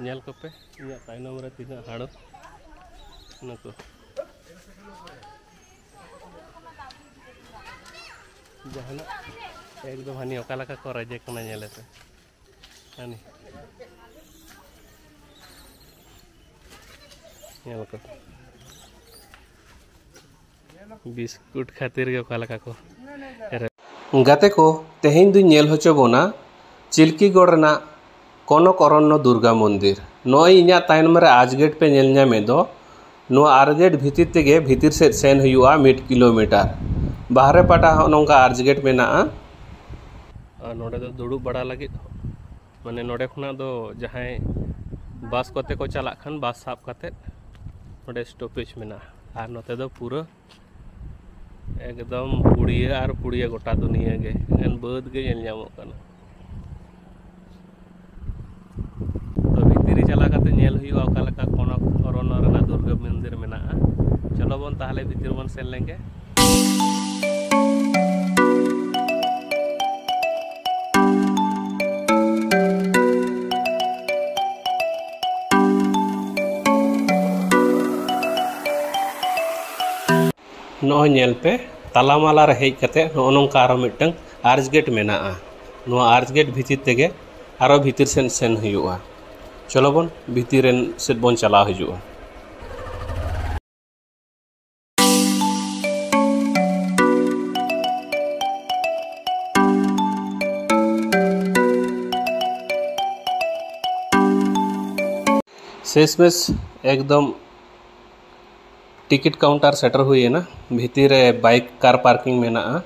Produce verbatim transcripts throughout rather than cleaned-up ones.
ᱧᱮᱞ ᱠᱚᱯᱮ, ᱤᱧᱟᱹᱜ ᱛᱟᱭᱱᱚᱢ ᱨᱮ ᱛᱤᱱᱟᱹᱜ ᱦᱟᱹᱬᱩ ᱱᱩᱠᱩ᱾ ᱡᱟᱦᱟᱱᱟᱜ ᱮᱠᱫᱚᱢ ᱦᱟᱹᱱᱤ ᱚᱠᱟ ᱞᱮᱠᱟ ᱠᱚ ᱨᱮᱡᱮ ᱠᱟᱱᱟ, ᱧᱮᱞᱮ ᱯᱮ᱾ ᱦᱟᱹᱱᱤ᱾ ᱧᱮᱞ ᱠᱚ᱾ ᱵᱤᱥᱠᱩᱴ ᱠᱷᱟᱹᱛᱤᱨ ᱜᱮ ᱚᱠᱟ ᱞᱮᱠᱟ ᱠᱚ ᱨᱮ-, ᱜᱟᱛᱮ ᱠᱚ, ᱛᱮᱦᱮᱧ ᱫᱩᱧ ᱧᱮᱞ ᱦᱚᱪᱚ ᱵᱚᱱᱟ ᱪᱤᱞᱠᱤᱜᱚᱲ ᱨᱮᱱᱟᱜ ᱠᱚᱱᱚᱠ ᱚᱨᱚᱱᱱᱚ ᱫᱩᱨᱜᱟ ᱢᱚᱱᱫᱤᱨ᱾ ᱱᱚᱜᱼᱚᱭ ᱤᱧᱟᱹᱜ ᱛᱟᱭᱱᱚᱢ ᱨᱮ ᱟᱨᱪ ᱜᱮᱴ ᱯᱮ ᱧᱮᱞ ᱧᱟᱢᱮᱫ ᱫᱚ, ᱱᱚᱣᱟ ᱟᱨᱪ ᱜᱮᱴ ᱵᱷᱤᱛᱤᱨ ᱛᱮᱜᱮ ᱵᱷᱤᱛᱤᱨ ᱥᱮᱫ ᱥᱮᱱ ᱦᱩᱭᱩᱜᱼᱟ ᱢᱤᱫ ᱠᱤᱞᱳᱢᱤᱴᱟᱨ᱾ ᱵᱟᱦᱨᱮ ᱯᱟᱦᱴᱟ ᱦᱚᱸ ᱱᱚᱝᱠᱟ ᱟᱨᱪ ᱜᱮᱴ ᱢᱮᱱᱟᱜᱼᱟ᱾ ᱟᱨ ᱱᱚᱰᱮ ᱫᱚ ᱫᱩᱲᱩᱵ ᱵᱟᱲᱟ ᱞᱟᱹᱜᱤᱫ, ᱢᱟᱱᱮ, ᱱᱚᱰᱮ ᱠᱷᱚᱱᱟᱜ ᱫᱚ ᱡᱟᱦᱟᱸᱭ ᱵᱟᱥ ᱠᱚᱛᱮ ᱠᱚ ᱪᱟᱞᱟᱜ ᱠᱷᱟᱱ, ᱵᱟᱥ ᱥᱟᱵ ᱠᱟᱛᱮᱫ ᱱᱚᱰᱮ ᱥᱴᱚᱯᱮᱡᱽ ᱢᱮᱱᱟᱜᱼᱟ᱾ ᱟᱨ ᱱᱚᱛᱮ ᱫᱚ ᱯᱩᱨᱟᱹ ᱮᱠᱫᱚᱢ ᱯᱩᱲᱤᱭᱟᱹ ᱟᱨ ᱯᱩᱲᱤᱭᱟᱹ, ᱜᱚᱴᱟ ᱫᱩᱱᱤᱭᱟᱹ ᱜᱮ ᱮᱠᱮᱱ ᱵᱟᱹᱫᱽ ᱜᱮ ᱧᱮᱞ ᱧᱟᱢᱚᱜ ᱠᱟᱱᱟ᱾ ᱛᱚ, ᱵᱷᱤᱛᱤᱨ ᱨᱮ ᱪᱟᱞᱟᱣ ᱠᱟᱛᱮ ᱧᱮᱞ ᱦᱩᱭᱩᱜᱼᱟ ᱚᱠᱟ ᱞᱮᱠᱟ ᱠᱚᱱᱚᱠ ᱚᱨᱚᱱᱱᱚ ᱨᱮᱱᱟᱜ ᱫᱩᱨᱜᱟᱹ ᱢᱚᱱᱫᱤᱨ ᱢᱮᱱᱟᱜᱼᱟ᱾ ᱪᱚᱞᱚ ᱵᱚᱱ ᱛᱟᱦᱚᱞᱮ ᱵᱷᱤᱛᱤᱨ ᱵᱚᱱ ᱥᱮᱱ ᱞᱮᱱ ᱜᱮ᱾ ᱱᱚᱜᱼᱚᱭ ᱧᱮᱞ ᱯᱮ, ᱛᱟᱞᱟᱢᱟᱞᱟ ᱨᱮ ᱦᱮᱡ ᱠᱟᱛᱮ ᱱᱚᱜᱼᱚ ᱱᱚᱝᱠᱟ ᱟᱨᱚ ᱢᱤᱫᱴᱟᱝ ᱟᱨᱪ ᱜᱮᱴ ᱢᱮᱱᱟᱜᱼᱟ᱾ ᱱᱚᱣᱟ ᱟᱨᱪ ᱜᱮᱴ ᱵᱷᱤᱛᱤᱨ ᱛᱮᱜᱮ ᱟᱨᱚ ᱵᱷᱤᱛᱤᱨ ᱥᱮᱱ ᱥᱮᱱ ᱦᱩᱭᱩᱜᱼᱟ᱾ ᱪᱚᱞᱚ ᱵᱚᱱ ᱵᱷᱤᱛᱤᱨ ᱨᱮᱱ ᱥᱮᱫ ᱵᱚᱱ ᱪᱟᱞᱟᱣ ᱦᱤᱡᱩᱜᱼᱟ᱾ ᱥᱮᱥ ᱢᱮᱥ ᱮᱠᱫᱚᱢ ᱴᱤᱠᱤᱴ ᱠᱟᱣᱩᱱᱴᱟᱨ ᱥᱮᱴᱮᱨ ᱦᱩᱭ ᱮᱱᱟ᱾ ᱵᱷᱤᱛᱤᱨ ᱨᱮ ᱵᱟᱭᱤᱠ ᱠᱟᱨ ᱯᱟᱨᱠᱤᱝ ᱢᱮᱱᱟᱜᱼᱟ᱾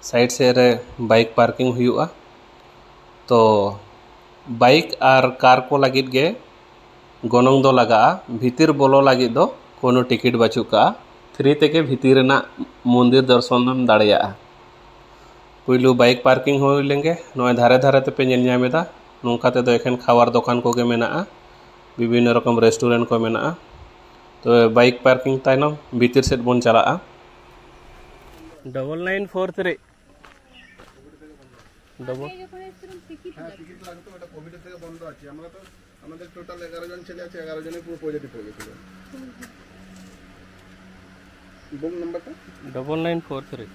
ᱥᱟᱭᱤᱰ ᱥᱮᱫ ᱨᱮ ᱵᱟᱭᱤᱠ ᱯᱟᱨᱠᱤᱝ ᱦᱩᱭᱩᱜᱼᱟ᱾ ᱛᱚ, ᱵᱟᱭᱤᱠ ᱟᱨ ᱠᱟᱨ ᱠᱚ ᱞᱟᱹᱜᱤᱫ ᱜᱮ ᱜᱚᱱᱚᱝ ᱫᱚ ᱞᱟᱜᱟᱜᱼᱟ᱾ ᱵᱷᱤᱛᱤᱨ ᱵᱚᱞᱚ ᱞᱟᱹᱜᱤᱫ ᱫᱚ ᱠᱳᱱᱳ ᱴᱤᱠᱤᱴ ᱵᱟᱹᱪᱩᱜ ᱠᱟᱜᱼᱟ᱾ ᱯᱷᱨᱤ ᱛᱮᱜᱮ ᱵᱷᱤᱛᱤᱨ ᱨᱮᱱᱟᱜ ᱢᱚᱱᱫᱤᱨ ᱫᱚᱨᱥᱚᱱ ᱮᱢ ᱫᱟᱲᱮᱭᱟᱜᱼᱟ᱾ ᱯᱩᱭᱞᱩ ᱵᱟᱭᱤᱠ ᱯᱟᱨᱠᱤᱝ ᱦᱩᱭ ᱞᱮᱱᱜᱮ᱾ ᱱᱚᱜᱼᱚᱭ ᱫᱷᱟᱨᱮ ᱫᱷᱟᱨᱮ ᱛᱮᱯᱮ ᱧᱮᱞ ᱧᱟᱢ ᱮᱫᱟ, ᱱᱚᱝᱠᱟ ᱛᱮᱫᱚ ᱮᱠᱷᱮᱱ ᱠᱷᱟᱣᱟᱨ ᱫᱚᱠᱟᱱ ᱠᱚᱜᱮ ᱢᱮᱱᱟᱜᱼᱟ, ᱵᱤᱵᱷᱤᱱᱱᱚ ᱨᱚᱠᱚᱢ ᱨᱮᱥᱴᱩᱨᱮᱱᱴ ᱠᱚ ᱢᱮᱱᱟᱜᱼᱟ᱾ ᱛᱚᱵᱮ ᱵᱟᱭᱤᱠ ᱯᱟᱨᱠᱤᱝ ᱛᱟᱭᱱᱚᱢ ᱵᱷᱤᱛᱤᱨ ᱥᱮᱫ ᱵᱚᱱ ᱪᱟᱞᱟᱜᱼᱟ᱾ Double nine four three. Double আগে যখন এসেছিলাম টিকিট হ্যাঁ টিকিট লাগতো, ওটা কোভিডের থেকে বন্ধ আছে। আমরা তো আমাদের টোটাল এগারো জন ছেলে আছে, এগারো জনই পুরো পজিটিভ হয়ে গেছিল। বুক নাম্বারটা ডবল নাইন ফোর থ্রি।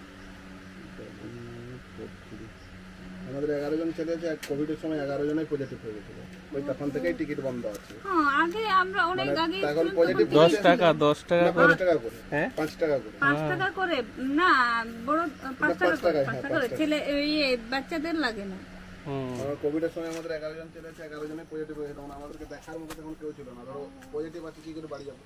আমাদের এগারো জন ছেলে আছে, কোভিডের সময় এগারো জনই পজিটিভ হয়ে গেছিল। ওই তখন থেকেই টিকিট বন্ধ আছে। হ্যাঁ, আগে আমরা অনেক মানে আগে তখন ছিল তো। পজিটিভ দশ টাকা দশ টাকা না, করে। পাঁচ টাকা করে। হ্যাঁ? পাঁচ টাকা করে। পাঁচ টাকা করে না, বড় পাঁচ পাঁচ টাকা করে, টাকায়, পাঁচ হ্যাঁ, টাকা করে। পাঁচ টাকা। ছেলে ইয়ে বাচ্চাদের লাগে না। হুম। আমরা কোভিডের সময় আমাদের এগারো জন ছেলে আছে, এগারো জনই পজিটিভ হয়ে গেছে। তখন আমাদেরকে দেখার মতো তখন কেউ ছিল না। ধরো পজিটিভ আছে, কি করে বাড়ি যাবো?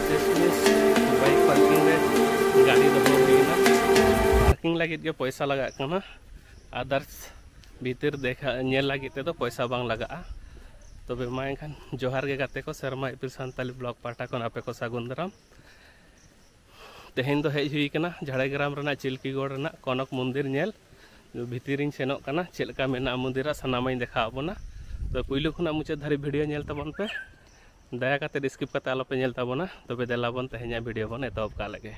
ᱥᱮᱥᱢᱤᱥ ᱵᱟᱭᱤᱠ ᱯᱟᱨᱠᱤᱝ ᱨᱮ ᱜᱟᱹᱰᱤ ᱫᱚᱦᱚ ᱦᱩᱭ ᱮᱱᱟ᱾ ᱯᱟᱨᱠᱤᱝ ᱞᱟᱹᱜᱤᱫ ᱜᱮ ᱯᱚᱭᱥᱟ ᱞᱟᱜᱟᱜ ᱠᱟᱱᱟ, ᱟᱫᱟᱨᱥ ᱵᱷᱤᱛᱤᱨ ᱫᱮᱠᱷᱟ ᱧᱮᱞ ᱞᱟᱹᱜᱤᱫ ᱛᱮᱫᱚ ᱯᱚᱭᱥᱟ ᱵᱟᱝ ᱞᱟᱜᱟᱜᱼᱟ᱾ ᱛᱚᱵᱮ ᱢᱟ ᱮᱱᱠᱷᱟᱱ ᱡᱚᱦᱟᱨ ᱜᱮ ᱜᱟᱛᱮ ᱠᱚ, ᱥᱮᱨᱢᱟ ᱤᱯᱤᱞ ᱥᱟᱱᱛᱟᱞᱤ ᱵᱞᱚᱜ ᱯᱟᱦᱴᱟ ᱠᱷᱚᱱ ᱟᱯᱮ ᱠᱚ ᱥᱟᱹᱜᱩᱱ ᱫᱟᱨᱟᱢ᱾ ᱛᱮᱦᱮᱧ ᱫᱚ ᱦᱮᱡ ᱦᱩᱭ ᱠᱟᱱᱟ ᱡᱷᱟᱲᱜᱨᱟᱢ ᱨᱮᱱᱟᱜ ᱪᱤᱞᱠᱤᱜᱚᱲ ᱨᱮᱱᱟᱜ ᱠᱚᱱᱚᱠ ᱢᱚᱱᱫᱤᱨ ᱧᱮᱞ᱾ ᱵᱷᱤᱛᱤᱨᱤᱧ ᱥᱮᱱᱚᱜ ᱠᱟᱱᱟ, ᱪᱮᱫ ᱞᱮᱠᱟ ᱢᱮᱱᱟᱜᱼᱟ ᱢᱚᱱᱫᱤᱨ, ᱟᱨ ᱥᱟᱱᱟᱢᱟᱜ ᱤᱧ ᱫᱮᱠᱷᱟᱣ ᱟᱵᱚᱱᱟ᱾ ᱛᱚ ᱯᱩᱭᱞᱩ ᱠᱷᱚᱱᱟᱜ ᱢᱩᱪᱟᱹᱫ ᱫᱷᱟᱹᱨᱤᱡ ᱵᱷᱤᱰᱤᱭᱳ ᱧᱮᱞ ᱛᱟᱵᱚᱱ ᱯᱮ, ᱫᱟᱭᱟ ᱠᱟᱛᱮ ᱥᱠᱤᱯ ᱠᱟᱛᱮ ᱟᱞᱚᱯᱮ ᱧᱮᱞ ᱛᱟᱵᱚᱱᱟ᱾ ᱛᱚᱵᱮ ᱫᱮᱞᱟ ᱵᱚᱱ ᱛᱮᱦᱮᱧᱟᱜ ᱵᱷᱤᱰᱤᱭᱳ ᱵᱚᱱ ᱮᱛᱚᱦᱚᱵ ᱠᱟᱜ ᱞᱮᱜᱮ᱾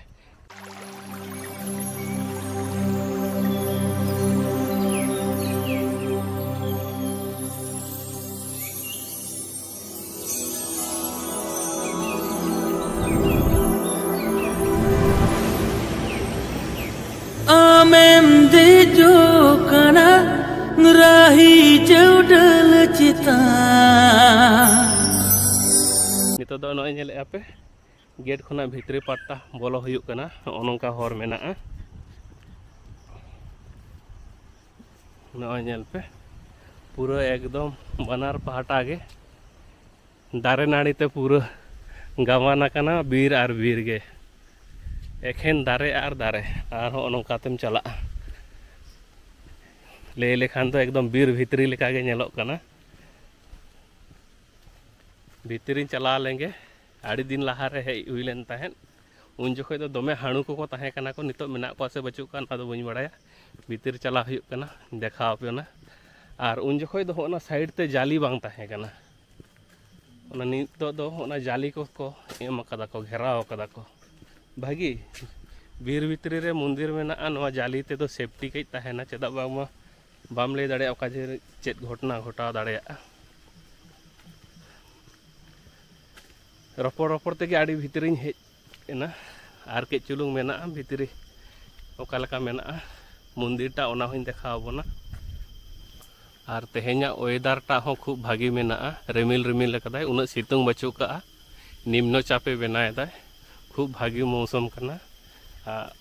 ᱟᱢᱮᱢ ᱫᱮᱡᱚᱜ ᱠᱟᱱᱟ ᱨᱟᱦᱤ ᱪᱟᱹᱣᱰᱟᱹᱞ ᱪᱮᱛᱟᱱ᱾ ᱱᱤᱛᱚᱜ ᱫᱚ ᱱᱚᱜᱼᱚᱭ ᱧᱮᱞᱮᱫᱼᱟ ᱯᱮ, ᱜᱮᱴ ᱠᱷᱚᱱᱟᱜ ᱵᱷᱤᱛᱨᱤ ᱯᱟᱴᱴᱟ ᱵᱚᱞᱚ ᱦᱩᱭᱩᱜ ᱠᱟᱱᱟ᱾ ᱱᱚᱜᱼᱚ ᱱᱚᱝᱠᱟ ᱦᱚᱨ ᱢᱮᱱᱟᱜᱼᱟ᱾ ᱱᱚᱜᱼᱚᱭ ᱧᱮᱞ ᱯᱮ, ᱯᱩᱨᱟᱹ ᱮᱠᱫᱚᱢ ᱵᱟᱱᱟᱨ ᱯᱟᱦᱴᱟ ᱜᱮ ᱫᱟᱨᱮ ᱱᱟᱹᱲᱤ ᱛᱮ ᱯᱩᱨᱟᱹ ᱜᱟᱵᱟᱱ ᱟᱠᱟᱱᱟ, ᱵᱤᱨ ᱟᱨ ᱵᱤᱨ ᱜᱮ, ᱮᱠᱷᱮᱱ ᱫᱟᱨᱮ ᱟᱨ ᱫᱟᱨᱮ᱾ ᱟᱨ ᱦᱚᱸᱜᱼᱚ ᱱᱚᱝᱠᱟ ᱛᱮᱢ ᱪᱟᱞᱟᱜᱼᱟ, ᱞᱟᱹᱭ ᱞᱮᱠᱷᱟᱱ ᱫᱚ ᱮᱠᱫᱚᱢ ᱵᱤᱨ ᱵᱷᱤᱛᱨᱤ ᱞᱮᱠᱟ ᱜᱮ ᱧᱮᱞᱚᱜ ᱠᱟᱱᱟ᱾ ᱵᱷᱤᱛᱨᱤᱧ ᱪᱟᱞᱟᱣ ᱞᱮᱱᱜᱮ, ᱟᱹᱰᱤ ᱫᱤᱱ ᱞᱟᱦᱟᱨᱮ ᱦᱮᱡ ᱦᱩᱭ ᱞᱮᱱ ᱛᱟᱦᱮᱸᱫ, ᱩᱱ ᱡᱚᱠᱷᱚᱡ ᱫᱚ ᱫᱚᱢᱮ ᱦᱟᱹᱬᱩ ᱠᱚᱠᱚ ᱛᱟᱦᱮᱸ ᱠᱟᱱᱟ ᱠᱚ, ᱱᱤᱛᱚᱜ ᱢᱮᱱᱟᱜ ᱠᱚᱣᱟ ᱥᱮ ᱵᱟᱹᱪᱩᱜ ᱠᱚᱣᱟ ᱚᱱᱟ ᱫᱚ ᱵᱟᱹᱧ ᱵᱟᱲᱟᱭᱟ᱾ ᱵᱷᱤᱛᱤᱨ ᱪᱟᱞᱟᱣ ᱦᱩᱭᱩᱜ ᱠᱟᱱᱟ, ᱫᱮᱠᱷᱟᱣ ᱟᱯᱮ ᱚᱱᱟ᱾ ᱟᱨ ᱩᱱ ᱡᱚᱠᱷᱚᱡ ᱫᱚ ᱦᱚᱸᱜᱼᱚ ᱱᱟ ᱥᱟᱭᱤᱰ ᱛᱮ ᱡᱟᱹᱞᱤ ᱵᱟᱝ ᱛᱟᱦᱮᱸ ᱠᱟᱱᱟ᱾ ᱚᱱᱟ ᱱᱤᱛᱚᱜ ᱫᱚ ᱚᱱᱟ ᱡᱟᱹᱞᱤ ᱠᱚᱠᱚ ᱮᱢ ᱟᱠᱟᱫᱟ ᱠᱚ, ᱜᱷᱮᱨᱟᱣ ᱟᱠᱟᱫᱟ ᱠᱚ᱾ ᱵᱷᱟᱹᱜᱤ ᱵᱤᱨ ᱵᱷᱤᱛᱨᱤ ᱨᱮ ᱢᱚᱱᱫᱤᱨ ᱢᱮᱱᱟᱜᱼᱟ, ᱱᱚᱣᱟ ᱡᱟᱹᱞᱤ ᱛᱮᱫᱚ ᱥᱮᱯᱴᱤ ᱠᱟᱹᱡ ᱛᱟᱦᱮᱱᱟ, ᱪᱮᱫᱟᱜ ᱵᱟᱝᱢᱟ ᱵᱟᱢ ᱞᱟᱹᱭ ᱫᱟᱲᱮᱭᱟᱜᱼᱟ ᱚᱠᱟ ᱡᱮ ᱪᱮᱫ ᱜᱷᱚᱴᱚᱱᱟ ᱜᱷᱚᱴᱟᱣ ᱫᱟᱲᱮᱭᱟᱜᱼᱟ᱾ ᱨᱚᱯᱚᱲ ᱨᱚᱯᱚᱲ ᱛᱮᱜᱮ ᱟᱹᱰᱤ ᱵᱷᱤᱛᱨᱤᱧ ᱦᱮᱡ ᱮᱱᱟ᱾ ᱟᱨ ᱠᱟᱹᱡ ᱪᱩᱞᱩᱝ ᱢᱮᱱᱟᱜᱼᱟ ᱵᱷᱤᱛᱨᱤ, ᱚᱠᱟ ᱞᱮᱠᱟ ᱢᱮᱱᱟᱜᱼᱟ ᱢᱚᱱᱫᱤᱨ ᱴᱟᱜ, ᱚᱱᱟ ᱦᱚᱸᱧ ᱫᱮᱠᱷᱟᱣ ᱟᱵᱚᱱᱟ᱾ ᱟᱨ ᱛᱮᱦᱮᱧᱟᱜ ᱳᱭᱮᱫᱟᱨ ᱴᱟᱜ ᱦᱚᱸ ᱠᱷᱩᱵ ᱵᱷᱟᱹᱜᱤ ᱢᱮᱱᱟᱜᱼᱟ, ᱨᱤᱢᱤᱞ ᱨᱤᱢᱤᱞ ᱟᱠᱟᱫᱟᱭ, ᱩᱱᱟᱹᱜ ᱥᱤᱛᱩᱝ ᱵᱟᱹᱪᱩᱜ ᱠᱟᱜᱼᱟ, ᱱᱤᱢᱱᱚ ᱪᱟᱯᱮ ᱵᱮᱱᱟᱣ ᱮᱫᱟᱭ, ᱠᱷᱩᱵ ᱵᱷᱟᱹᱜᱤ ᱢᱳᱣᱥᱚᱢ ᱠᱟᱱᱟ᱾ ᱟᱨ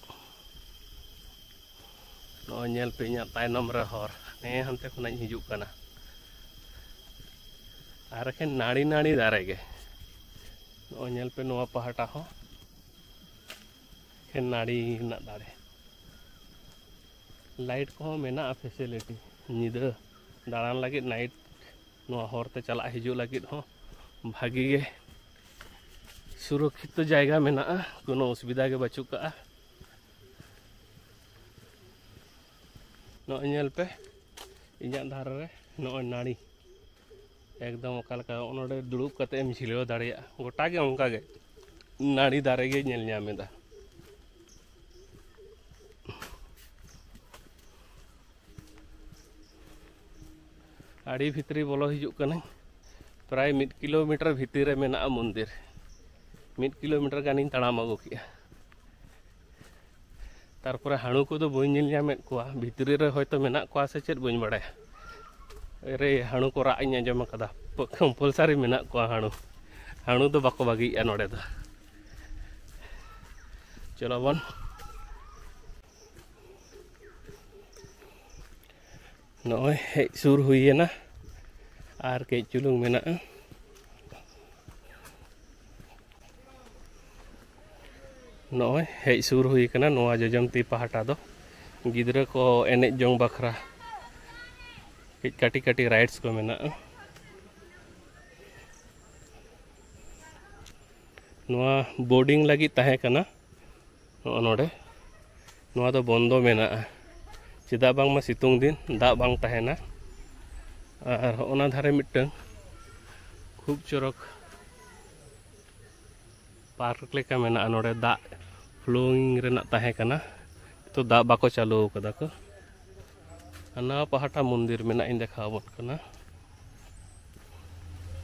ᱱᱚᱜᱼᱚᱭ ᱧᱮᱞ ᱯᱮ ᱤᱧᱟᱹᱜ ᱛᱟᱭᱱᱚᱢ ᱨᱮ ᱦᱚᱨ, ᱱᱮ ᱦᱟᱱᱛᱮ ᱠᱷᱚᱱᱟᱜ ᱤᱧ ᱦᱤᱡᱩᱜ ᱠᱟᱱᱟ᱾ ᱟᱨ ᱮᱠᱷᱮᱱ ᱱᱟᱹᱲᱤ ᱱᱟᱹᱲᱤ ᱫᱟᱨᱮ ᱜᱮ᱾ ᱱᱚᱜᱼᱚᱭ ᱧᱮᱞ ᱯᱮ ᱱᱚᱣᱟ ᱯᱟᱦᱴᱟ ᱦᱚᱸ ᱮᱠᱷᱮᱱ ᱱᱟᱹᱲᱤ ᱨᱮᱱᱟᱜ ᱫᱟᱨᱮ᱾ ᱞᱟᱭᱤᱴ ᱠᱚᱦᱚᱸ ᱢᱮᱱᱟᱜᱼᱟ ᱯᱷᱮᱥᱤᱞᱤᱴᱤ, ᱧᱤᱫᱟᱹ ᱫᱟᱬᱟᱱ ᱞᱟᱹᱜᱤᱫ ᱱᱟᱭᱤᱴ ᱱᱚᱣᱟ ᱦᱚᱨ ᱛᱮ ᱪᱟᱞᱟᱜ ᱦᱤᱡᱩᱜ ᱞᱟᱹᱜᱤᱫ ᱦᱚᱸ ᱵᱷᱟᱹᱜᱤ ᱜᱮ ᱥᱩᱨᱚᱠᱠᱷᱤᱛᱚ ᱡᱟᱭᱜᱟ ᱢᱮᱱᱟᱜᱼᱟ, ᱠᱳᱱᱳ ᱚᱥᱩᱵᱤᱫᱷᱟ ᱜᱮ ᱵᱟᱹᱪᱩᱜ ᱠᱟᱜᱼᱟ᱾ ᱱᱚᱜᱼᱚᱭ ᱧᱮᱞ ᱯᱮ ᱤᱧᱟᱹᱜ ᱫᱷᱟᱨᱮ ᱨᱮ ᱱᱚᱜᱼᱚᱭ ᱱᱟᱹᱲᱤ, ᱮᱠᱫᱚᱢ ᱚᱠᱟ ᱞᱮᱠᱟ ᱱᱚᱰᱮ ᱫᱩᱲᱩᱵ ᱠᱟᱛᱮ ᱮᱢ ᱡᱷᱤᱞᱟᱹᱣ ᱫᱟᱲᱮᱭᱟᱜᱼᱟ, ᱜᱚᱴᱟ ᱜᱮ ᱚᱱᱠᱟ ᱜᱮ ᱱᱟᱹᱲᱤ ᱫᱟᱨᱮ ᱜᱮ ᱧᱮᱞ ᱧᱟᱢ ᱮᱫᱟ᱾ ᱟᱹᱰᱤ ᱵᱷᱤᱛᱨᱤ ᱵᱚᱞᱚ ᱦᱤᱡᱩᱜ ᱠᱟᱹᱱᱟᱹᱧ, ᱯᱨᱟᱭ ᱢᱤᱫ ᱠᱤᱞᱳᱢᱤᱴᱟᱨ ᱵᱷᱤᱛᱤᱨ ᱨᱮ ᱢᱮᱱᱟᱜᱼᱟ ᱢᱚᱱᱫᱤᱨ᱾ ᱢᱤᱫ ᱠᱤᱞᱳᱢᱤᱴᱟᱨ ᱜᱟᱱᱤᱧ ᱛᱟᱲᱟᱢ ᱟᱹᱜᱩ ᱠᱮᱜᱼᱟ᱾ ᱛᱟᱨᱯᱚᱨᱮ ᱦᱟᱹᱬᱩ ᱠᱚᱫᱚ ᱵᱟᱹᱧ ᱧᱮᱞ ᱧᱟᱢᱮᱫ ᱠᱚᱣᱟ, ᱵᱷᱤᱛᱨᱤ ᱨᱮ ᱦᱚᱭᱛᱳ ᱢᱮᱱᱟᱜ ᱠᱚᱣᱟ ᱥᱮ ᱪᱮᱫ ᱵᱟᱹᱧ ᱵᱟᱲᱟᱭᱟ᱾ ᱨᱮ ᱦᱟᱹᱬᱩ ᱠᱚ ᱨᱟᱜ ᱤᱧ ᱟᱸᱡᱚᱢ ᱟᱠᱟᱫᱟ, ᱠᱚᱢᱯᱟᱞᱥᱟᱨᱤ ᱢᱮᱱᱟᱜ ᱠᱚᱣᱟ ᱦᱟᱹᱬᱩ᱾ ᱦᱟᱹᱬᱩ ᱫᱚ ᱵᱟᱠᱚ ᱵᱟᱹᱜᱤᱭᱮᱜᱼᱟ ᱱᱚᱰᱮ ᱫᱚ᱾ ᱪᱚᱞᱚ ᱵᱚᱱ ᱱᱚᱜᱼᱚᱭ ᱦᱮᱡ ᱥᱩᱨ ᱦᱩᱭᱮᱱᱟ, ᱟᱨ ᱠᱟᱹᱡ ᱪᱩᱞᱩᱝ ᱢᱮᱱᱟᱜᱼᱟ᱾ ᱱᱚᱜᱼᱚᱭ ᱦᱮᱡ ᱥᱩᱨ ᱦᱩᱭ ᱟᱠᱟᱱᱟ ᱱᱚᱣᱟ ᱡᱚᱡᱚᱢ ᱛᱤ ᱯᱟᱦᱴᱟ ᱫᱚ, ᱜᱤᱫᱽᱨᱟᱹ ᱠᱚ ᱮᱱᱮᱡ ᱡᱚᱝ ᱵᱟᱠᱷᱨᱟ ᱠᱟᱹᱡ ᱠᱟᱹᱴᱤᱡ ᱠᱟᱹᱴᱤᱡ ᱨᱟᱭᱤᱰᱥ ᱠᱚ ᱢᱮᱱᱟᱜᱼᱟ᱾ ᱱᱚᱣᱟ ᱵᱳᱰᱤᱝ ᱞᱟᱹᱜᱤᱫ ᱛᱟᱦᱮᱸ ᱠᱟᱱᱟ᱾ ᱱᱚᱜᱼᱚ ᱱᱚᱰᱮ ᱱᱚᱣᱟ ᱫᱚ ᱵᱚᱱᱫᱚ ᱢᱮᱱᱟᱜᱼᱟ, ᱪᱮᱫᱟᱜ ᱵᱟᱝᱢᱟ ᱥᱤᱛᱩᱝ ᱫᱤᱱ ᱫᱟᱜ ᱵᱟᱝ ᱛᱟᱦᱮᱱᱟ᱾ ᱟᱨ ᱦᱚᱸᱜᱼᱚ ᱱᱟ ᱫᱷᱟᱨᱮ ᱢᱤᱫᱴᱟᱝ ᱠᱷᱩᱵ ᱪᱚᱨᱚᱠ ᱯᱟᱨᱠ ᱞᱮᱠᱟ ᱢᱮᱱᱟᱜᱼᱟ᱾ ᱱᱚᱰᱮ ᱫᱟᱜ ᱯᱷᱞᱳᱭᱤᱝ ᱨᱮᱱᱟᱜ ᱛᱟᱦᱮᱸ ᱠᱟᱱᱟ, ᱛᱚ ᱫᱟᱜ ᱵᱟᱠᱚ ᱪᱟᱹᱞᱩ ᱟᱠᱟᱫᱟ ᱠᱚ᱾ ᱦᱟᱱᱟ ᱯᱟᱦᱴᱟ ᱢᱚᱱᱫᱤᱨ ᱢᱮᱱᱟᱜ ᱤᱧ ᱫᱮᱠᱷᱟᱣ ᱟᱵᱚᱱ ᱠᱟᱱᱟ᱾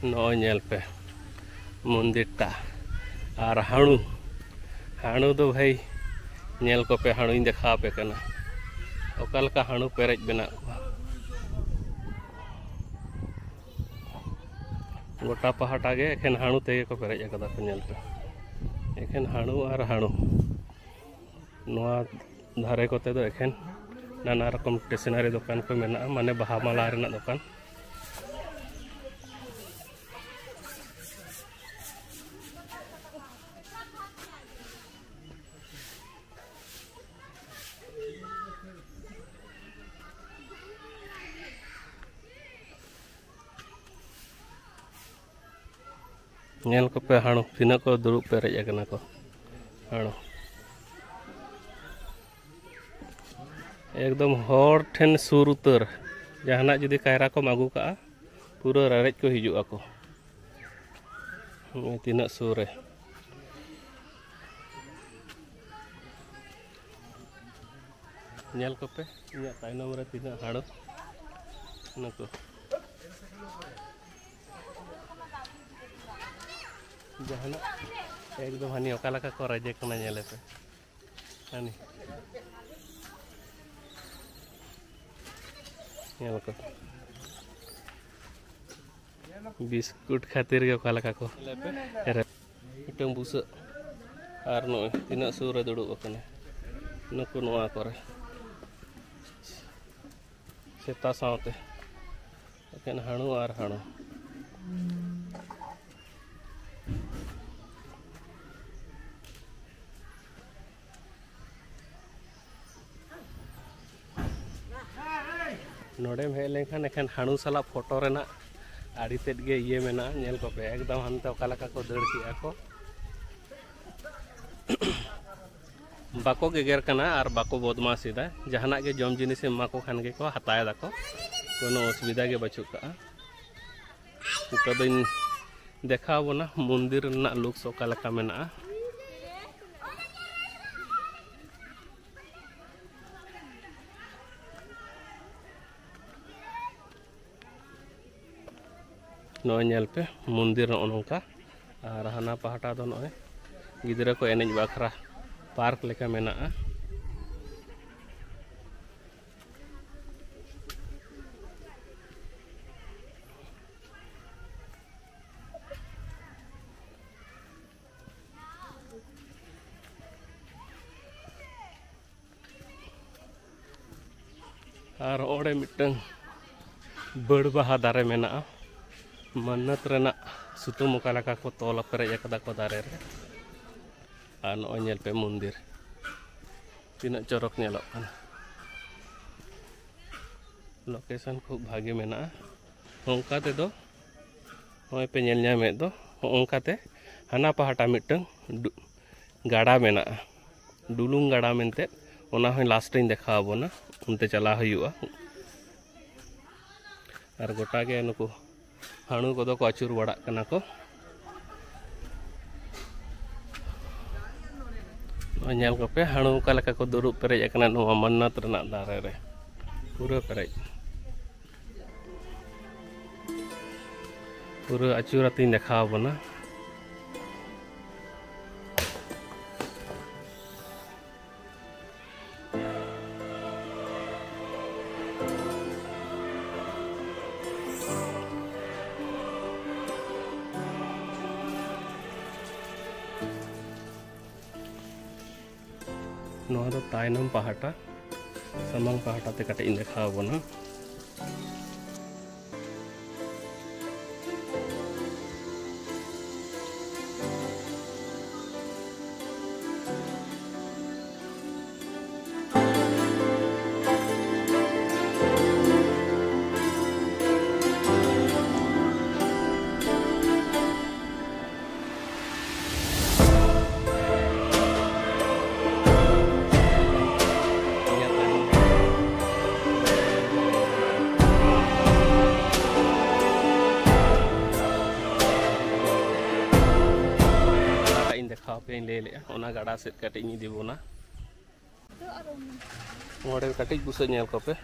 ᱱᱚᱜᱼᱚᱭ ᱧᱮᱞ ᱯᱮ ᱢᱚᱱᱫᱤᱨ ᱴᱟ᱾ ᱟᱨ ᱦᱟᱹᱬᱩ, ᱦᱟᱹᱬᱩ ᱫᱚ ᱵᱷᱟᱹᱭ ᱧᱮᱞ ᱠᱚᱯᱮ, ᱦᱟᱹᱬᱩᱧ ᱫᱮᱠᱷᱟᱣ ᱟᱯᱮ ᱠᱟᱱᱟ ᱚᱠᱟ ᱞᱮᱠᱟ ᱦᱟᱹᱬᱩ ᱯᱮᱨᱮᱡ ᱢᱮᱱᱟᱜ ᱠᱚᱣᱟ᱾ ᱜᱚᱴᱟ ᱯᱟᱦᱴᱟ ᱜᱮ ᱮᱠᱷᱮᱱ ᱦᱟᱹᱬᱩ ᱛᱮᱜᱮ ᱠᱚ ᱯᱮᱨᱮᱡ ᱟᱠᱟᱫᱟ ᱠᱚ, ᱧᱮᱞ ᱯᱮ, ᱮᱠᱷᱮᱱ ᱦᱟᱹᱬᱩ ᱟᱨ ᱦᱟᱹᱬᱩ᱾ ᱱᱚᱣᱟ ᱫᱷᱟᱨᱮ ᱠᱚᱛᱮ ᱫᱚ ᱮᱠᱷᱮᱱ ᱱᱟᱱᱟ ᱨᱚᱠᱚᱢ ᱥᱴᱮᱥᱚᱱᱟᱨᱤ ᱫᱚᱠᱟᱱ ᱠᱚ ᱢᱮᱱᱟᱜᱼᱟ, ᱢᱟᱱᱮ ᱵᱟᱦᱟ ᱢᱟᱞᱟ ᱨᱮᱱᱟᱜ ᱫᱚᱠᱟᱱ᱾ ᱧᱮᱞ ᱠᱚᱯᱮ ᱦᱟᱹᱬᱩ ᱛᱤᱱᱟᱹᱜ ᱠᱚ ᱫᱩᱲᱩᱵ ᱯᱮᱨᱮᱡ ᱟᱠᱟᱱᱟ ᱠᱚ᱾ ᱦᱟᱹᱬᱩ ᱮᱠᱫᱚᱢ ᱦᱚᱲ ᱴᱷᱮᱱ ᱥᱩᱨ ᱩᱛᱟᱹᱨ᱾ ᱡᱟᱦᱟᱱᱟᱜ ᱡᱩᱫᱤ ᱠᱟᱭᱨᱟ ᱠᱚᱢ ᱟᱹᱜᱩ ᱠᱟᱜᱼᱟ, ᱯᱩᱨᱟᱹ ᱨᱮᱨᱮᱡ ᱠᱚ ᱦᱤᱡᱩᱜ ᱟᱠᱚ᱾ ᱱᱚᱜᱼᱚᱭ ᱛᱤᱱᱟᱹᱜ ᱥᱩᱨ ᱨᱮ᱾ ᱧᱮᱞ ᱠᱚᱯᱮ ᱤᱧᱟᱹᱜ ᱛᱟᱭᱱᱚᱢ ᱨᱮ ᱛᱤᱱᱟᱹᱜ ᱦᱟᱹᱬᱩ ᱱᱩᱠᱩ᱾ ᱡᱟᱦᱟᱱᱟᱜ ᱮᱠᱫᱚᱢ ᱦᱟᱹᱱᱤ ᱚᱠᱟ ᱞᱮᱠᱟ ᱠᱚ ᱨᱟᱡᱮ ᱠᱟᱱᱟ, ᱧᱮᱞᱮ ᱯᱮ᱾ ᱦᱟᱹᱱᱤ ᱧᱮᱞ ᱠᱚ, ᱵᱤᱥᱠᱩᱴ ᱠᱷᱟᱹᱛᱤᱨ ᱜᱮ ᱚᱠᱟ ᱞᱮᱠᱟ ᱠᱚ ᱨᱮ-, ᱢᱤᱫᱴᱟᱝ ᱵᱩᱥᱟᱹᱜ᱾ ᱟᱨ ᱱᱚᱜᱼᱚᱭ ᱛᱤᱱᱟᱹᱜ ᱥᱩᱨ ᱨᱮ ᱫᱩᱲᱩᱵ ᱟᱠᱟᱱᱟᱭ᱾ ᱱᱩᱠᱩ ᱱᱚᱣᱟ ᱠᱚᱨᱮ ᱥᱮᱛᱟ ᱥᱟᱶᱛᱮ ᱮᱠᱮᱱ ᱦᱟᱹᱬᱩ ᱟᱨ ᱦᱟᱹᱬᱩ᱾ ᱱᱚᱰᱮᱢ ᱦᱮᱡ ᱞᱮᱱᱠᱷᱟᱱ ᱮᱠᱷᱮᱱ ᱦᱟᱹᱬᱩ ᱥᱟᱞᱟᱜ ᱯᱷᱳᱴᱳ ᱨᱮᱱᱟᱜ ᱟᱹᱰᱤ ᱛᱮᱫ ᱜᱮ ᱤᱭᱟᱹ ᱢᱮᱱᱟᱜᱼᱟ᱾ ᱧᱮᱞ ᱠᱚᱯᱮ ᱮᱠᱫᱚᱢ ᱦᱟᱱᱛᱮ ᱚᱠᱟ ᱞᱮᱠᱟ ᱠᱚ ᱫᱟᱹᱲ ᱠᱮᱜᱼᱟ ᱠᱚ᱾ ᱵᱟᱠᱚ ᱜᱮᱜᱮᱨ ᱠᱟᱱᱟ ᱟᱨ ᱵᱟᱠᱚ ᱵᱚᱫᱢᱟᱥ ᱮᱫᱟ᱾ ᱡᱟᱦᱟᱱᱟᱜ ᱜᱮ ᱡᱚᱢ ᱡᱤᱱᱤᱥ ᱮᱢ ᱮᱢᱟ ᱠᱚ ᱠᱷᱟᱱ ᱜᱮᱠᱚ ᱦᱟᱛᱟᱣ ᱮᱫᱟ ᱠᱚ, ᱠᱳᱱᱳ ᱚᱥᱩᱵᱤᱫᱷᱟ ᱜᱮ ᱵᱟᱹᱪᱩᱜ ᱠᱟᱜᱼᱟ᱾ ᱱᱤᱛᱚᱜ ᱫᱚᱧ ᱫᱮᱠᱷᱟᱣ ᱵᱚᱱᱟ ᱢᱚᱱᱫᱤᱨ ᱨᱮᱱᱟᱜ ᱞᱩᱠᱥ ᱚᱠᱟ ᱞᱮᱠᱟ ᱢᱮᱱᱟᱜᱼᱟ᱾ ᱱᱚᱜᱼᱚᱭ ᱧᱮᱞ ᱯᱮ, ᱢᱚᱱᱫᱤᱨ ᱱᱚᱜᱼᱚ ᱱᱚᱝᱠᱟ, ᱟᱨ ᱦᱟᱱᱟ ᱯᱟᱦᱴᱟ ᱫᱚ ᱱᱚᱜᱼᱚᱭ ᱜᱤᱫᱽᱨᱟᱹ ᱠᱚ ᱮᱱᱮᱡ ᱵᱟᱠᱷᱨᱟ ᱯᱟᱨᱠ ᱞᱮᱠᱟ ᱢᱮᱱᱟᱜᱼᱟ᱾ ᱟᱨ ᱚᱸᱰᱮ ᱢᱤᱫᱴᱟᱝ ᱵᱟᱹᱲ ᱵᱟᱦᱟ ᱫᱟᱨᱮ ᱢᱮᱱᱟᱜᱼᱟ᱾ ᱢᱟᱱᱱᱟᱛ ᱨᱮᱱᱟᱜ ᱥᱩᱛᱟᱹᱢ ᱚᱠᱟ ᱞᱮᱠᱟ ᱠᱚ ᱛᱚᱞ ᱯᱮᱨᱮᱡ ᱟᱠᱟᱫᱟ ᱠᱚ ᱫᱟᱨᱮ ᱨᱮ᱾ ᱟᱨ ᱱᱚᱜᱼᱚᱭ ᱧᱮᱞ ᱯᱮ ᱢᱚᱱᱫᱤᱨ ᱛᱤᱱᱟᱹᱜ ᱪᱚᱨᱚᱠ ᱧᱮᱞᱚᱜ ᱠᱟᱱᱟ᱾ ᱞᱳᱠᱮᱥᱚᱱ ᱠᱷᱩᱵ ᱵᱷᱟᱜᱮ ᱢᱮᱱᱟᱜᱼᱟ᱾ ᱚᱱᱠᱟ ᱛᱮᱫᱚ ᱱᱚᱜᱼᱚᱭ ᱯᱮ ᱧᱮᱞ ᱧᱟᱢᱮᱫ ᱫᱚ, ᱦᱚᱸᱜᱼᱚ ᱱᱚᱝᱠᱟᱛᱮ ᱦᱟᱱᱟ ᱯᱟᱦᱴᱟ ᱢᱤᱫᱴᱟᱝ ᱰᱩ-, ᱜᱟᱰᱟ ᱢᱮᱱᱟᱜᱼᱟ, ᱰᱩᱞᱩᱝ ᱜᱟᱰᱟ ᱢᱮᱱᱛᱮ᱾ ᱚᱱᱟ ᱦᱚᱸ ᱞᱟᱥᱴ ᱨᱤᱧ ᱫᱮᱠᱷᱟᱣ ᱟᱵᱚᱱᱟ, ᱚᱱᱛᱮ ᱪᱟᱞᱟᱣ ᱦᱩᱭᱩᱜᱼᱟ᱾ ᱟᱨ ᱜᱚᱴᱟ ᱜᱮ ᱱᱩᱠᱩ ᱦᱟᱹᱬᱩ ᱠᱚᱫᱚ ᱠᱚ ᱟᱹᱪᱩᱨ ᱵᱟᱲᱟᱜ ᱠᱟᱱᱟ ᱠᱚ᱾ ᱱᱚᱜᱼᱚᱭ ᱧᱮᱞ ᱠᱚᱯᱮ, ᱦᱟᱹᱬᱩ ᱚᱠᱟ ᱞᱮᱠᱟ ᱠᱚ ᱫᱩᱲᱩᱵ ᱯᱮᱨᱮᱡ ᱟᱠᱟᱱᱟ ᱱᱚᱣᱟ ᱢᱟᱱᱱᱟᱛ ᱨᱮᱱᱟᱜ ᱫᱟᱨᱮ ᱨᱮ, ᱯᱩᱨᱟᱹ ᱯᱮᱨᱮᱡ᱾ ᱯᱩᱨᱟᱹ ᱟᱹᱪᱩᱨ ᱟᱛᱮᱧ ᱫᱮᱠᱷᱟᱣ ᱟᱵᱚᱱᱟ᱾ ᱱᱚᱣᱟ ᱫᱚ ᱛᱟᱭᱱᱚᱢ ᱯᱟᱦᱴᱟ, ᱥᱟᱢᱟᱝ ᱯᱟᱦᱴᱟ ᱛᱮ ᱠᱟᱹᱴᱤᱡ ᱤᱧ ᱫᱮᱠᱷᱟᱣ ᱟᱵᱚᱱᱟ᱾ ᱦᱟᱯᱮᱧ ᱞᱟᱹᱭ ᱞᱮᱜᱼᱟ, ᱚᱱᱟ ᱜᱟᱰᱟ ᱥᱮᱫ ᱠᱟᱹᱴᱤᱡ ᱤᱧ ᱤᱫᱤ ᱵᱚᱱᱟ᱾ ᱱᱚᱰᱮ ᱠᱟᱹᱴᱤᱡ ᱵᱩᱥᱟᱹᱜ ᱧᱮᱞ ᱠᱚᱯᱮ,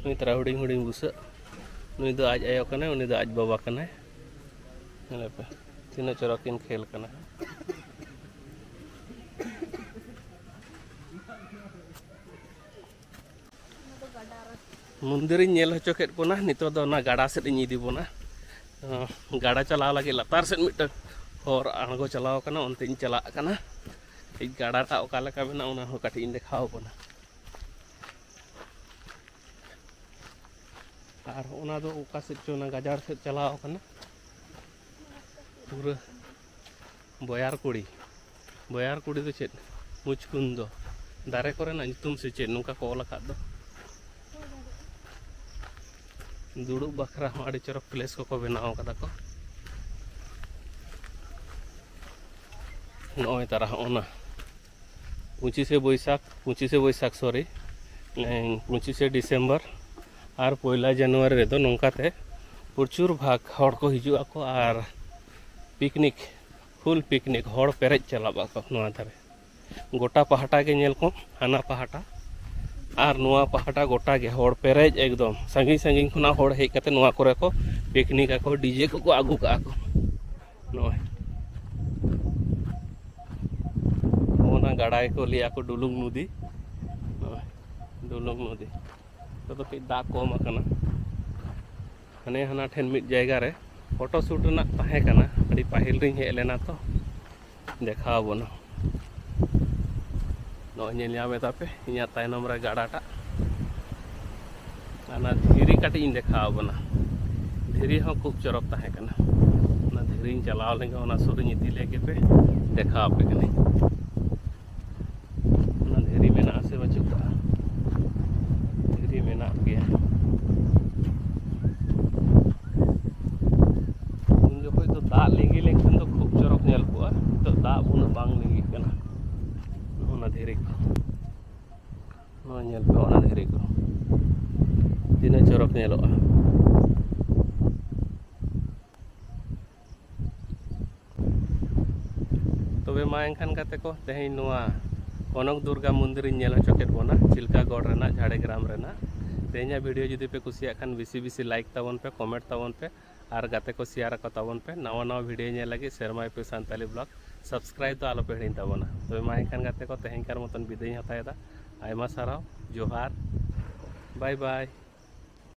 ᱱᱩᱭ ᱛᱟᱨᱟ ᱦᱩᱰᱤᱧ ᱦᱩᱰᱤᱧ ᱵᱩᱥᱟᱹᱜ, ᱱᱩᱭ ᱫᱚ ᱟᱡ ᱟᱭᱳ ᱠᱟᱱᱟᱭ, ᱩᱱᱤ ᱫᱚ ᱟᱡ ᱵᱟᱵᱟ ᱠᱟᱱᱟᱭ᱾ ᱧᱮᱞ ᱯᱮ ᱛᱤᱱᱟᱹᱜ ᱪᱚᱨᱚᱠ ᱠᱤᱱ ᱠᱷᱮᱞ ᱠᱟᱱᱟ᱾ ᱢᱚᱱᱫᱤᱨᱤᱧ ᱧᱮᱞ ᱦᱚᱪᱚ ᱠᱮᱫ ᱵᱚᱱᱟ, ᱱᱤᱛᱚᱜ ᱫᱚ ᱚᱱᱟ ᱜᱟᱰᱟ ᱥᱮᱫ ᱤᱧ ᱤᱫᱤ ᱵᱚᱱᱟ᱾ ᱜᱟᱰᱟ ᱪᱟᱞᱟᱣ ᱞᱟᱹᱜᱤᱫ ᱞᱟᱛᱟᱨ ᱥᱮᱫ ᱢᱤᱫᱴᱟᱝ ᱦᱚᱨ ᱟᱬᱜᱚ ᱪᱟᱞᱟᱣ ᱠᱟᱱᱟ, ᱚᱱᱛᱮᱧ ᱪᱟᱞᱟᱜ ᱠᱟᱱᱟ᱾ ᱠᱟᱹᱴᱤᱡ ᱜᱟᱰᱟᱴᱟᱜ ᱚᱠᱟ ᱞᱮᱠᱟ ᱢᱮᱱᱟᱜᱼᱟ, ᱚᱱᱟ ᱦᱚᱸ ᱠᱟᱹᱴᱤᱡ ᱤᱧ ᱫᱮᱠᱷᱟᱣ ᱵᱚᱱᱟ᱾ ᱟᱨ ᱚᱱᱟ ᱫᱚ ᱚᱠᱟ ᱥᱮᱫ ᱪᱚ, ᱚᱱᱟ ᱜᱟᱡᱟᱲ ᱥᱮᱫ ᱪᱟᱞᱟᱣ ᱠᱟᱱᱟ᱾ ᱯᱩᱨᱟᱹ ᱵᱚᱭᱟᱨ ᱠᱩᱲᱤ, ᱵᱚᱭᱟᱨ ᱠᱩᱲᱤ ᱫᱚ ᱪᱮᱫ? ᱢᱩᱪᱠᱩᱱᱫᱚ ᱫᱟᱨᱮ ᱠᱚᱨᱮᱱᱟᱜ ᱧᱩᱛᱩᱢ ᱥᱮ ᱪᱮᱫ, ᱱᱚᱝᱠᱟ ᱠᱚ ᱚᱞ ᱟᱠᱟᱫ ᱫᱚ᱾ ᱫᱩᱲᱩᱵ ᱵᱟᱠᱷᱨᱟ ᱦᱚᱸ ᱟᱹᱰᱤ ᱪᱚᱨᱚᱠ ᱯᱞᱮᱥ ᱠᱚᱠᱚ ᱵᱮᱱᱟᱣ ᱠᱟᱫᱟ ᱠᱚ᱾ ᱱᱚᱜᱼᱚᱭ ᱛᱟᱨᱟ ᱦᱚᱸᱜᱼᱚ ᱱᱟ ᱯᱚᱸᱪᱤᱥᱮ ᱵᱳᱭᱥᱟᱠᱷ, ᱯᱚᱸᱪᱤᱥᱮ ᱵᱳᱭᱥᱟᱠᱷ, ᱥᱚᱨᱤ, ᱯᱚᱸᱪᱤᱥᱮ ᱰᱤᱥᱮᱢᱵᱚᱨ ᱟᱨ ᱯᱚᱭᱞᱟ ᱡᱟᱱᱩᱣᱟᱨᱤ ᱨᱮᱫᱚ ᱱᱚᱝᱠᱟᱛᱮ ᱯᱨᱚᱪᱩᱨ ᱵᱷᱟᱜᱽ ᱦᱚᱲ ᱠᱚ ᱦᱤᱡᱩᱜ ᱟᱠᱚ ᱟᱨ ᱯᱤᱠᱱᱤᱠ, ᱯᱷᱩᱞ ᱯᱤᱠᱱᱤᱠ, ᱦᱚᱲ ᱯᱮᱨᱮᱡ ᱪᱟᱞᱟᱜ ᱟᱠᱚ ᱱᱚᱣᱟ ᱫᱷᱟᱨᱮ᱾ ᱜᱚᱴᱟ ᱯᱟᱦᱴᱟ ᱜᱮ ᱧᱮᱞ ᱠᱚᱢ, ᱦᱟᱱᱟ ᱯᱟᱦᱴᱟ ᱟᱨ ᱱᱚᱣᱟ ᱯᱟᱦᱴᱟ, ᱜᱚᱴᱟ ᱜᱮ ᱦᱚᱲ ᱯᱮᱨᱮᱡ ᱮᱠᱫᱚᱢ᱾ ᱥᱟᱺᱜᱤᱧ ᱥᱟᱺᱜᱤᱧ ᱠᱷᱚᱱᱟᱜ ᱦᱚᱲ ᱦᱮᱡ ᱠᱟᱛᱮ ᱱᱚᱣᱟ ᱠᱚᱨᱮ ᱠᱚ ᱯᱤᱠᱱᱤᱠ ᱟᱠᱚ, ᱰᱤᱡᱮ ᱠᱚᱠᱚ ᱟᱹᱜᱩ ᱠᱟᱜᱼᱟ ᱠᱚ᱾ ᱱᱚᱜᱼᱚᱭ, ᱚᱱᱟ ᱜᱟᱰᱟ ᱜᱮᱠᱚ ᱞᱟᱹᱭᱟ ᱠᱚ ᱰᱩᱞᱩᱝ ᱱᱚᱫᱤ᱾ ᱱᱚᱜᱼᱚᱭ, ᱰᱩᱞᱩᱝ ᱱᱚᱫᱤ᱾ ᱱᱤᱛᱚᱜ ᱫᱚ ᱠᱟᱹᱡ ᱫᱟᱜ ᱠᱚᱢ ᱟᱠᱟᱱᱟ᱾ ᱦᱟᱱᱮ ᱦᱟᱱᱟ ᱴᱷᱮᱱ ᱢᱤᱫ ᱡᱟᱭᱜᱟ ᱨᱮ ᱯᱷᱳᱴᱳ ᱥᱩᱴ ᱨᱮᱱᱟᱜ ᱛᱟᱦᱮᱸ ᱠᱟᱱᱟ, ᱟᱹᱰᱤ ᱯᱟᱹᱦᱤᱞ ᱨᱤᱧ ᱦᱮᱡ ᱞᱮᱱᱟ ᱛᱚ᱾ ᱫᱮᱠᱷᱟᱣ ᱟᱵᱚᱱᱟ᱾ ᱱᱚᱜᱼᱚᱭ ᱧᱮᱞ ᱧᱟᱢ ᱮᱫᱟ ᱯᱮ, ᱤᱧᱟᱹᱜ ᱛᱟᱭᱱᱚᱢ ᱨᱮ ᱜᱟᱰᱟᱴᱟᱜ᱾ ᱚᱱᱟ ᱫᱷᱤᱨᱤ ᱠᱟᱹᱴᱤᱡ ᱤᱧ ᱫᱮᱠᱷᱟᱣ ᱟᱵᱚᱱᱟ᱾ ᱫᱷᱤᱨᱤ ᱦᱚᱸ ᱠᱷᱩᱵ ᱪᱚᱨᱚᱠ ᱛᱟᱦᱮᱸ ᱠᱟᱱᱟ᱾ ᱚᱱᱟ ᱫᱷᱤᱨᱤᱧ ᱪᱟᱞᱟᱣ ᱞᱮᱱ ᱜᱮ, ᱚᱱᱟ ᱥᱩᱨ ᱨᱤᱧ ᱤᱫᱤ ᱞᱮᱜᱮ ᱯᱮ, ᱫᱮᱠᱷᱟᱣ ᱟᱯᱮ ᱠᱟᱹᱱᱟᱹᱧ᱾ ᱚᱱᱟ ᱫᱷᱤᱨᱤ ᱢᱮᱱᱟᱜᱼᱟ ᱥᱮ ᱵᱟᱹᱪᱩᱜ ᱠᱟᱜᱼᱟ? ᱫᱷᱤᱨᱤ ᱢᱮᱱᱟᱜ ᱜᱮᱭᱟ᱾ ᱩᱱ ᱡᱚᱠᱷᱚᱡ ᱫᱚ ᱫᱟᱜ ᱞᱤᱸᱜᱤ ᱞᱮᱱᱠᱷᱟᱱ ᱫᱚ ᱠᱷᱩᱵ ᱪᱚᱨᱚᱠ ᱧᱮᱞ ᱠᱚᱜᱼᱟ᱾ ᱱᱤᱛᱚᱜ ᱫᱟᱜ ᱩᱱᱟᱹᱜ ᱵᱟᱝ ᱞᱤᱸᱜᱤᱜ ᱠᱟᱱᱟ᱾ ᱚᱱᱟ ᱫᱷᱤᱨᱤ ᱠᱚ, ᱱᱚᱣᱟ ᱧᱮᱞ ᱯᱮ, ᱚᱱᱟ ᱫᱷᱤᱨᱤ ᱠᱚ ᱛᱤᱱᱟᱹᱜ ᱪᱚᱨᱚᱠ ᱧᱮᱞᱚᱜᱼᱟ᱾ ᱛᱚᱵᱮ ᱢᱟ ᱮᱱᱠᱷᱟᱱ ᱜᱟᱛᱮ ᱠᱚ, ᱛᱮᱦᱮᱧ ᱱᱚᱣᱟ ᱠᱚᱱᱚᱠ ᱫᱩᱨᱜᱟ ᱢᱚᱱᱫᱤᱨ ᱤᱧ ᱧᱮᱞ ᱦᱚᱪᱚ ᱠᱮᱫ ᱵᱚᱱᱟ ᱪᱤᱞᱠᱟᱜᱚᱲ ᱨᱮᱱᱟᱜ, ᱡᱷᱟᱲᱜᱨᱟᱢ ᱨᱮᱱᱟᱜ᱾ ᱛᱮᱦᱮᱧᱟᱜ ᱵᱷᱤᱰᱤᱭᱳ ᱡᱩᱫᱤ ᱯᱮ ᱠᱩᱥᱤᱭᱟᱜ ᱠᱷᱟᱱ, ᱵᱮᱥᱤ ᱵᱮᱥᱤ ᱞᱟᱭᱤᱠ ᱛᱟᱵᱚᱱ ᱯᱮ, ᱠᱚᱢᱮᱱᱴ ᱛᱟᱵᱚᱱ ᱯᱮ, ᱟᱨ ᱜᱟᱛᱮ ᱠᱚ ᱥᱮᱭᱟᱨ ᱟᱠᱚ ᱛᱟᱵᱚᱱ ᱯᱮ᱾ ᱱᱟᱣᱟ ᱱᱟᱣᱟ ᱵᱷᱤᱰᱤᱭᱳ ᱧᱮᱞ ᱞᱟᱹᱜᱤᱫ ᱥᱮᱨᱢᱟ ᱮᱯᱤ ᱥᱟᱱᱛᱟᱞᱤ ᱵᱞᱚᱜ ᱥᱟᱵᱥᱠᱨᱟᱭᱤᱵ ᱫᱚ ᱟᱞᱚ ᱯᱮ ᱦᱤᱲᱤᱧ ᱛᱟᱵᱚᱱᱟ᱾ ᱛᱚᱵᱮ ᱢᱟ ᱮᱱᱠᱷᱟᱱ ᱜᱟᱛᱮ ᱠᱚ, ᱛᱮᱦᱮᱧ ᱠᱟᱨ ᱢᱚᱛᱚᱱ ᱵᱤᱫᱟᱹᱭ ᱤᱧ ᱦᱟᱛᱟᱣ ᱮᱫᱟ᱾ ᱟᱭᱢᱟ ᱥᱟᱨᱦᱟᱣ, ᱡᱚᱦᱟᱨ, ᱵᱟᱭ ᱵᱟᱭ᱾